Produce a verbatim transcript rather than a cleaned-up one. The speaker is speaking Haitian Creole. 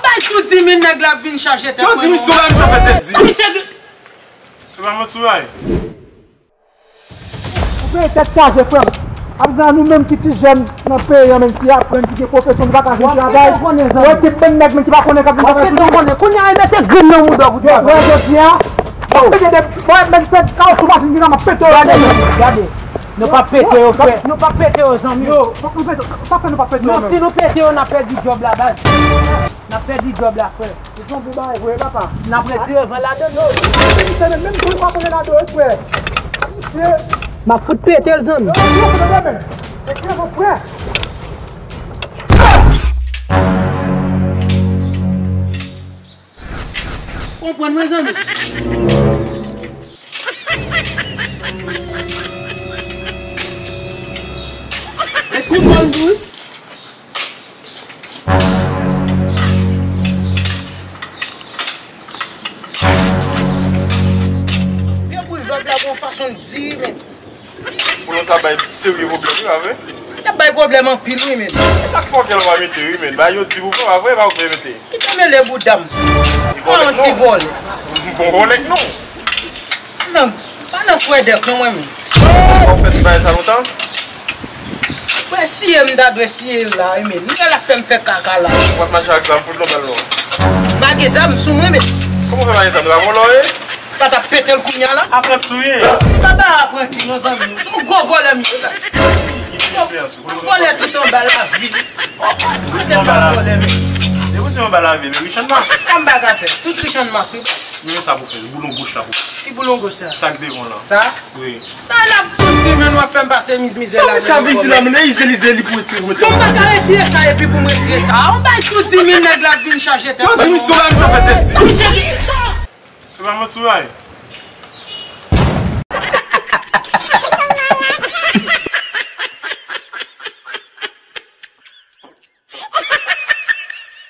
Bay tou di mil, nèg la ap vin chaje tèt mwen. Yo di misyon la, misyon fè tèt di. Misye ki... Se pa manti w bay. Ou peye tèt chaje, frè m. Ap di nou menm ki ti jèn nan peyi an, menm ki aprann, ki gen pwofesyon, nou pa ka jwenn travay. Ou wè ki bann nèg menm ki pa konnen k ap vin travay sou nou. Kounye a, e mete grenn nan mouda w pou travay. Wè, jodi a, w ap pete de, wè, menm fè kawotchou machin vin la, m ap pete yo. Gade, gade. Nou p ap pete yo, frè. Nou p ap pete yo, zanmi. Yo, fòk nou pete, sa fè nou p ap pete yo menm. Non, si nou pete yo, n ap pèdi djòb la, baz. N ap pèdi djòb la, frè. Se yon bon bagay vre, papa. N ap retire van ladan l. Yo, misye menm, menm kou li pa konnen ladan l, frè. Misye. M ap fout pete l, zanmi. Yo, yo, yo, men. Ekri avè frè. Konprann mwen, zanmi. Met kout bòl tou wi. Vye boul vag la gon fason di men. Pou nou sa bay serye pwoblèm wi, pa vre? N ap bay pwoblèm anpil wi men. E sa k fè w kè l pa mete wi men. Bay yo di pou fè, pa vre, pa ou vle mete. Kite mele bouda m. Pa yon ti vòlè. Bon vòlè k non. Non, pa nan kwèdèk non mwen menm. W ap fè ti bagay sa lontan? Mwen siye m ta dwe siye l la wi men. Li la fè m fè kaka la. W ap mache ak zam, fout lòbèl non. M pa gen zam sou mwen men. Kòman w fè pa gen zam? Ou pa vòlò ye? Pa t ap pete l kounye a la? Apranti w ye? M pa ba apranti non zanmi. Se yon gwo vòlè m ye la. Ki eksperyans ou? M ap vòlè tout anba lavi. Kote m pa vòlè men. E ou se anba lavi, men Richard Mas. Sa m pa ka fè. Tout Richard Mas wi. Men sa pou fè, boulon goch la pou fè. Ki boulon goch sa? Sa k devan lan. Sa? Wi. Nan l ap tou di men w ap fè m pase miz mizè la. Sa misye ap vin di la, men nan ize l ize li pou retire pou mete. Bon, m pa ka retire sa epi pou m retire sa. A, on bay tou di mil nèg la ap vin chaje tèt. Yo di misye la, misye fè tèt di. Misye ki... Se pa manti w bay.